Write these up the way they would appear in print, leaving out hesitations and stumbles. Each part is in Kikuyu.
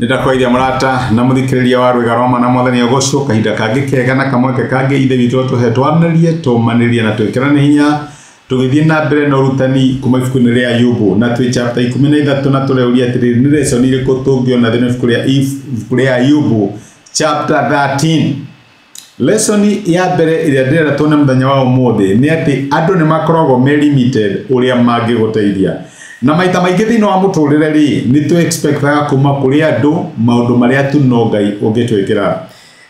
Nĩndakwaithia mũrata na mũthikĩrĩria wa Rwĩga rwa Mwana Mwathani agocwo kahinda kangĩ kega na kamweke kangĩ ithe witũ atũhe twaranĩrie tũmanĩrie na twĩkĩrane hinya tũgĩthiĩ na mbere na ũrutani kuma ibuku-inĩ rĩa Ayubu na twĩ chapter 13 na tũreuria atĩrĩrĩ nĩ lesson irĩkũ tũngĩona thĩinĩ wa ibuku rĩa Ayubu chapter 13. Lesson ya mbere ĩrĩa ndĩrenda tuone mũthenya wa ũmũthĩ nĩ atĩ andũ nĩ makoragwo me limited ũrĩa mangĩgũteithia. Na maita maingĩ thĩinĩ wa mũtũrĩre rĩ nĩ tũ expectaga kuma kũrĩ andũ maũndũ marĩa tu no Ngai ũngĩtwĩkĩra.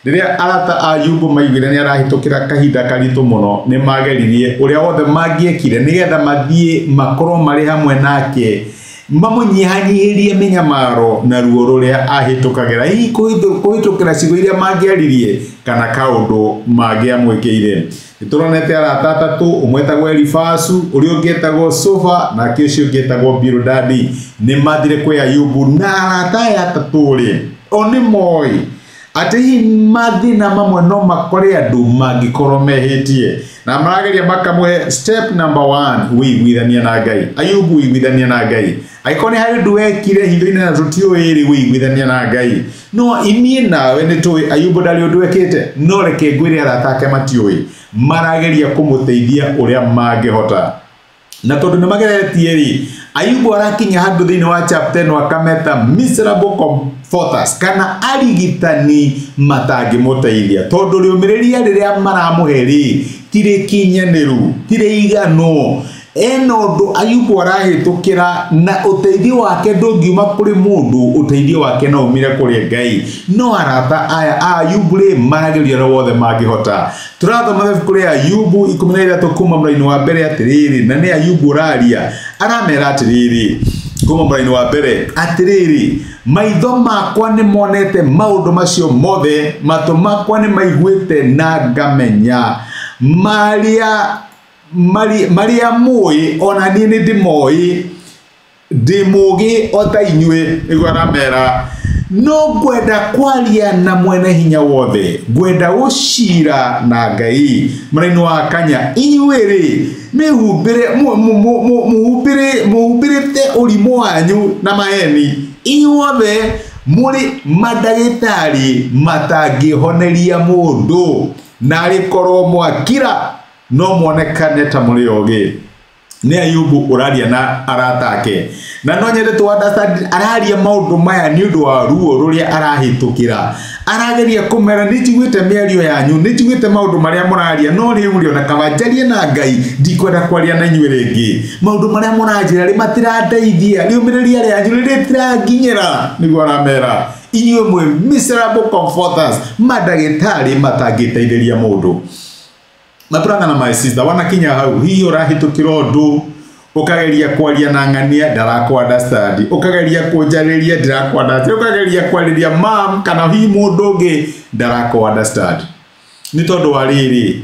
Rĩrĩa arata a Ayubu maiguire nĩ arahĩtũkĩra kahinda karitũ mũno nĩ mageririe ũrĩa wothe mangĩekire nĩgetha mathiĩ makorwo marĩ hamwe nake mamũnyihanyihĩrie mĩnyamaro na ruo rũrĩa ahĩtũkagĩra, hihi kũhĩtũkĩra ciugo iria mangĩaririe kana kaũndũ mangĩamwĩkĩire. Nĩtũronete arata atatũ, ũmwe etagwo Elifazu, ũrĩa ũngĩ etagwo Sofa, nake ũcio ũngĩ etagwo Bilidadi. Nĩ mathire kwĩ Ayubu na arata aya atatũ rĩ o nĩ moĩ atĩ hihi mathĩna mamwe no makore andũ mangĩkorwo mehĩtie, na marageria makamũhe step number 1, wĩiguithania na Ngai. Ayubu wĩiguithania na Ngai. Angĩkorwo nĩ harĩ ũndũ wekire hitho-inĩ na tũtiũĩ rĩ, wĩiguithania na Ngai. No inyuĩ nawe nĩ tũĩ Ayubu ndarĩ ũndũ ekĩte, no reke ngwĩre arata ake matiũĩ, marageria kũmũteithia ũrĩa mangĩhota. Na tondũ nĩ mageretie rĩ, Ayubu arakinya handũ thĩinĩ wa chapter ĩno akameta miserable comforters kana arigitani matangĩmũteithia, tondũ rĩũmĩrĩria rĩrĩa maramũhe rĩ ti rĩkinyanĩru, ti rĩiganu. Ena ũndũ Ayubu arahĩtũkĩra na ũteithio wake ndũngiuma kũrĩ mũndũ, ũteithio wake no umire kũrĩ Ngai. No arata aya a Ayubu rĩ marageria ũrĩa wothe mangĩhota. Tũrathoma ibuku rĩa Ayubu 13 kuma mũraini wa mbere atĩrĩrĩ, na nĩ Ayubu ũraria, aramera atĩrĩrĩ kuma mũraini wa mbere atĩrĩrĩ, maitho makwa nĩ monete maũndũ macio mothe, matũ makwa nĩ maiguĩte na ngamenya marĩa mũĩ, ona niĩ nĩ ndĩmoĩ, ndĩ mũũgĩ o ta inyuĩ, nĩguo aramera. No ngwenda kwaria na mwene hinya wothe, ngwenda gũcira na Ngai. Mũraini wa kanya, inyuĩ rĩ mũhumbĩrĩte ũrimũ wanyu na maheni, inyuothe mũrĩ mandagĩtarĩ matangĩhoneria mũndũ, na arĩkorwo mwakira no mwonekane ta mũrĩ ogĩ. Nĩ Ayubu ũraria na arata ake, na no nyende tũ understand araria maũndũ maya nĩ ũndũ wa ruo rũrĩa arahĩtũkĩra. Arageria kũmera nĩ njiguĩte mĩario yanyu, nĩ njiguĩte maũndũ marĩa mũraria, no rĩu rĩ ona kaba njarie na Ngai, ndikwenda kwaria na inyuĩ rĩngĩ. Maũndũ marĩa mũranjĩra rĩ matirandeithia, rĩũmĩrĩria rĩanyu rĩtiranginyĩra, nĩguo aramera. Inyuĩ mwĩ miserable comforters, mandagĩtarĩ matangĩteithĩria mũndũ. Maturanga na my sister wanakinya hau hihi ũrahĩtũkĩra ũndũ ũkageria kwaria na ng'ania ndarakũ understand, ũkageria kũnjarĩria ndirakũ understand, ũkageria kwarĩria mam kana hihi mũndũ ũngĩ ndarakũ understand. Nĩ tondũ wa rĩrĩ,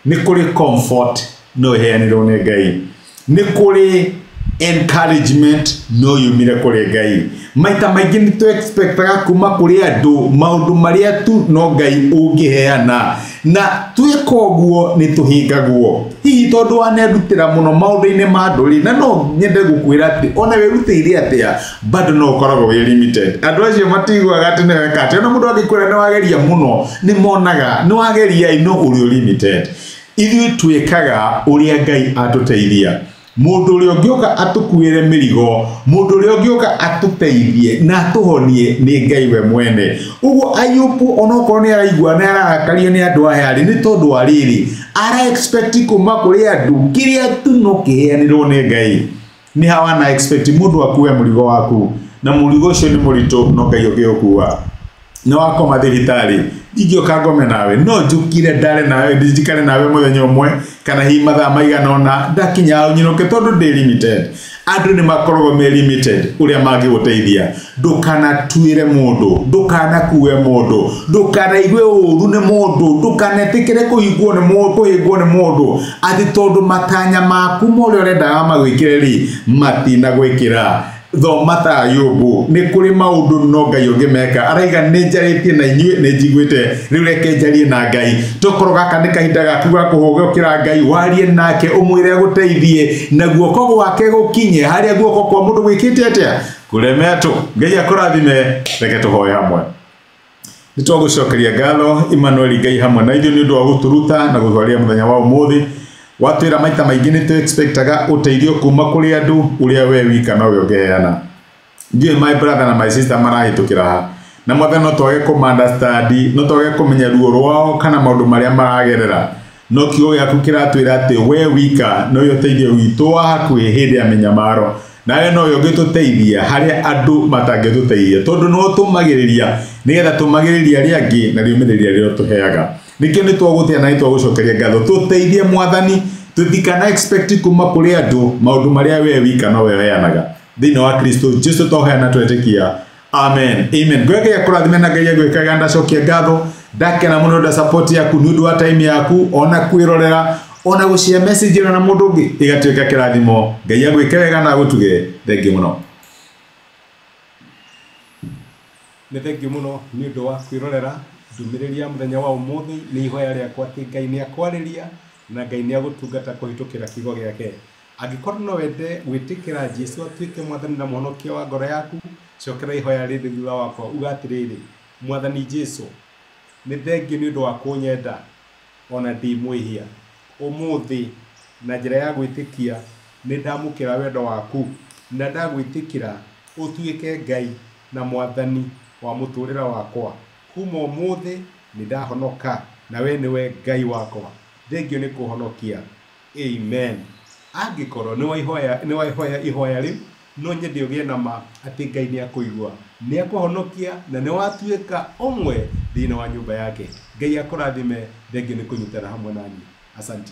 nĩ kũrĩ comfort no ĩheanĩrwo nĩ Ngai, nĩ kũrĩ encouragement no yumire kũrĩ Ngai. Maita maingĩ nĩ tũ expectaga kuma kũrĩ andũ maũndũ marĩa tu no Ngai ũngĩheana, na twĩka ũguo nĩ tũhĩngagwo. Hihi tondũ wanerutĩra mũno maũndũ-inĩ ma andũ rĩ, na no nyende gũkwĩra atĩ ona wĩrutĩire atĩa bado no ũkoragwo wĩ limited. Andũ acio matiguaga atĩ nĩ weka atĩa, ona mũndũ angĩkwĩra nĩ wageria mũno nĩ monaga nĩ wageria no ũrĩ limited. Ithuĩ twĩkaga ũrĩa Ngai atũteithia. Mũndũ ũrĩa ũngĩũka atũkuĩre mĩrigo, mũndũ ũrĩa ũngĩũka atũteithie na atũhonie nĩ Ngai we mwene. Ũguo Ayubu onokorwo nĩ araigua nĩ ararakario nĩ andũ aya rĩ, nĩ tondũ wa rĩrĩ ara expect kuma kũrĩ andũ kĩrĩa tu no kĩheanĩrwo nĩ Ngai. Nĩ hawa na expect mũndũ akue mũrigo waku, na mũrigo ũcio nĩ mũritũ no Ngai ũngĩũkua. Nĩ wakoma thibitarĩ, ndingĩũka ngome nawe, no njũkire ndare nawe, njikare nawe mũthenya ũmwe kana hihi mathaa maigana ũna, ndakinya hau nyinũke tondũ ndĩ limited. Andũ nĩ makoragwo me limited ũrĩa mangĩgũteithia. Ndũkanatuĩre mũndũ, ndũkanakue mũndũ, ndũkanaigue ũũru nĩ mũndũ, ndũkanetĩkĩre kũhingwo nĩ mũndũ, kũhĩngwo nĩ mũndũ atĩ tondũ matanya maku ma ũrĩa ũrendaga magwĩkĩre rĩ matinagwĩkĩra. Thoma ta Ayubu, nĩ kũrĩ maũndũ no Ngai ũngĩmeka. Araiga nĩ njarĩtie na inyuĩ, nĩ njiguĩte, rĩu reke njarie na Ngai. Tokorwo gaka nĩ kahinda gaku ga kũhũgũkĩra Ngai, warie nake, ũmwĩre agũteithie, na guoko gwake gũkinye harĩa guoko kwa mũndũ gwĩkĩte atĩa, Kuremetwo. Ngai akũrathime, reke tũhoe hamwe. Nĩ twagũcokeria ngatho Emmanuel Ngai hamwe na ithuĩ nĩ ũndũ wa gũtũruta na gũtwaria mũthenya wa ũmũthĩ. Watwĩra maita maingĩ nĩ tũ-expectaga ũteithio kuma kũrĩ andũ ũrĩa we wika nowe ũngĩheana. Ndiũĩ my brother na my sister marahĩtũkĩra ha. Na mwathani no twage kũma-understand, no twage kũmenya ruo rwao kana maũndũ marĩa maragerera. No kiugo gĩaku kĩratwĩra atĩ we wika nowe ũteithio witũ wa hakuhĩ hĩndĩ ya mĩnyamaro. Nawe nowe ũngĩtũteithia harĩa andũ matangĩtũteithia, tondũ nĩwe ũtũmagĩrĩria nĩgetha tũmagĩrĩrie arĩa angĩ na rĩũmĩrĩria rĩrĩa ũtũheaga. Nĩkĩo nĩ twagũtĩa na nĩ twagũcokeria ngatho. Tũteithie mwathani, tũtikana expect kuma kũrĩ andũ maũndũ marĩa we wika nowe ũheanaga. Thĩinĩ wa Kristo Jesu twahoya twetĩkia. Amen. Amen. Ngweke kũrathime na Ngai agwĩkaga ndacokia ngatho. Ndakena mũno nda support yaku nĩ ũndũ wa time yaku ona kwĩrorera ona gũshare message ĩno na mũndũ ũngĩ ĩgatuĩka kĩrathimo. Ngai agwĩke wega na agũtuge. Thengiũ mũno. Nĩ thengiũ mũno nĩ ũndũ wa kwĩrorera ndũmĩrĩri ya mũthenya wa ũmũthĩ. Nĩ ihoya rĩakwa atĩ Ngai nĩ akwarĩria na Ngai nĩ agũtungata kũhĩtũkĩra kiugo gĩake. Angĩkorwo no wende gwĩtĩkĩra Jesu atuĩke mwathani na mũhonokia wa ngoro yaku, cokera ihoya rĩrĩ thutha wakwa, uga atĩrĩrĩ: Mwathani Jesu, nĩ thengiũ nĩ ũndũ wa kũnyenda ona ndĩ mwĩhia. Ũmũthĩ na njĩra ya gwĩtĩkia nĩ ndamũkĩra wendo waku na ndagwĩtĩkĩra ũtuĩke Ngai na mwathani wa mũtũrĩre wakwa. Kuma ũmũthĩ nĩ ndahonoka na we nĩwe Ngai wakwa. Thengiũ nĩ kũhonokia. Amen. Angĩkorwo nĩ waihoya ihoya rĩu, no nyende ũgĩe na ma atĩ Ngai nĩ akũigua, nĩ akũhonokia na nĩ watuĩka ũmwe thĩinĩ wa nyũmba yake. Ngai akũrathime. Thengiũ nĩ kũnyitana hamwe na niĩ. Asante.